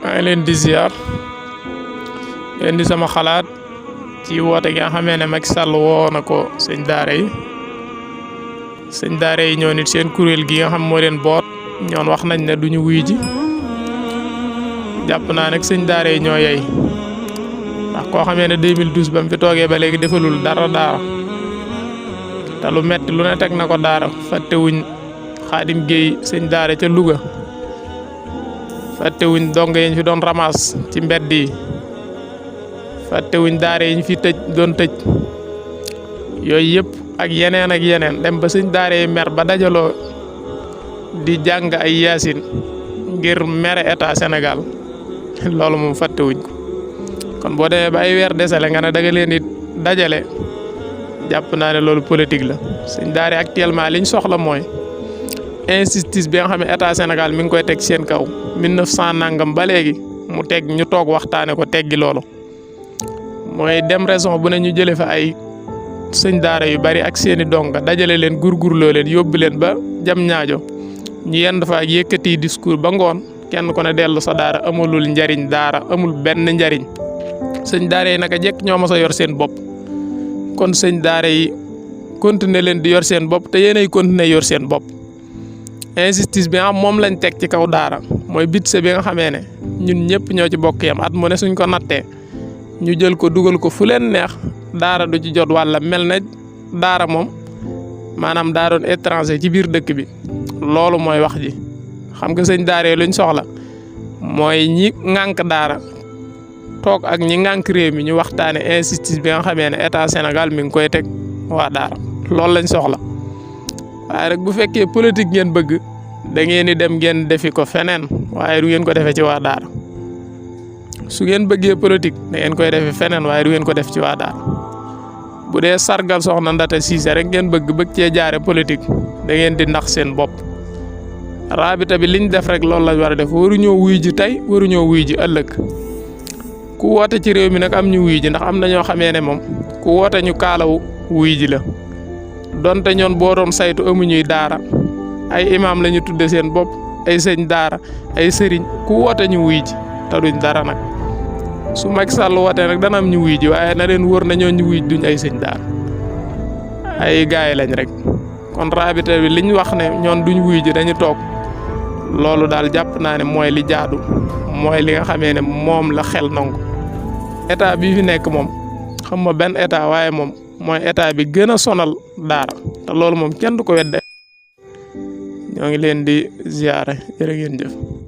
maa ngi leen di ziar leen di sama xalaat ci woote gi nga xamee ne Macky Sall woo na ko sëñ daara yi ñoo nit seen kuréel gi nga xam moo leen boot ñoon wax nañ ne duñu wuy ji jàpp naa nag sëñ daara yi ñoo yey ndax koo xamee ne 2012 ba mu fi toogee ba léegi defalul dara daara te lu metti lu ne teg na ko daara fàttewuñ Xaadim Géey sëñ daara ca Louga fàttewuñ dong yi ñu fi doon ramas ci mbedd yi fàttewuñ daara yi ñu fi doon tëj yooyu yëpp ak yeneen dem ba sëñ daara yi mer ba dajaloo di jàng ay yaasin ngir mere état Sénégal loolu moom fàttewuñ ko kon boo demee ba ay weer desale nga ne da nga leen di dajale jàpp naa ne loolu politique la sëñ daara yi actuellement liñ soxla mooy injustice bi nga xam ne état Sénégal mi ngi koy teg seen kaw 1900 nangam ba léegi mu teg ñu toog waxtaane ko teggi loolu mooy dem raison bu ne ñu jëlee fa ay sëñ daara yu bari ak seeni donga dajale leen gurgurloo leen yóbbu leen ba jam ñaajo ñu yend fa ak yëkkati discours ba ngoon kenn ku ne dellu sa daara amulul njariñ daara amul benn njariñ sëñ daara yi naka jekk ñoo ma sa yor seen bopp kon sëñ daara yi continuer leen di yor seen bopp te yéenay continuer yor seen bopp injustice bi nga xam moom lañ teg ci kaw daara mooy budget bi nga xamee ne ñun ñëpp ñoo ci bokk yam at mu ne suñ ko nattee ñu jël ko dugal ko fu leen neex daara du ci jot walla mel na daara moom maanaam daa doon étranger ci biir dëkk bi loolu mooy wax ji xam nga sëñ daara yi luñ soxla mooy ñi ŋànk daara toog ak ñi ŋànk réew mi ñu waxtaane injustice bi nga xamee ne état Sénégal mi ngi koy teg waa daara loolu lañ soxla waaye rek bu fekkee politique ngeen bëgg da ngeen di dem ngeen defi ko feneen waaye du ngeen ko defee ci waa daara su ngeen bëggee politique da ngeen koy defee feneen waaye du ngeen ko def ci waa daara bu dee sargal soxna Ndata Cissé rek ngeen bëgg cee jaare politique da ngeen di ndax seen bopp rabita bi liñ def rek loolu lañ war a def waruñoo wuy ji tey waruñoo wuy ji ëllëg ku woote ci réew mi nag am ñu wuy ji ndax am na ñoo xamee ne moom ku woote ñu kaalawu wuy ji la donte ñoon boo doon saytu amuñuy daara ay imaam la ñu tudde seen bopp ay sëñ daara ay sëriñ ku woote ñu wuy ji te duñ dara nag su Macky Sall wootee nag dana am ñu wuy ji waaye na leen wóor na ñoo ñu wuy duñ ay sëñ daara ay gaay lañ rek kon rabita bi liñ wax ne ñoon duñ wuy ji dañu toog loolu daal jàpp naa ne mooy li jaadu mooy li nga xamee ne moom la xel nangu état bi fi nekk moom xam ma benn état waaye moom mooy état bi gën a sonal daara te loolu moom kenn du ko wedde ñoo ngi leen di ziyaare jërë ngeen jëf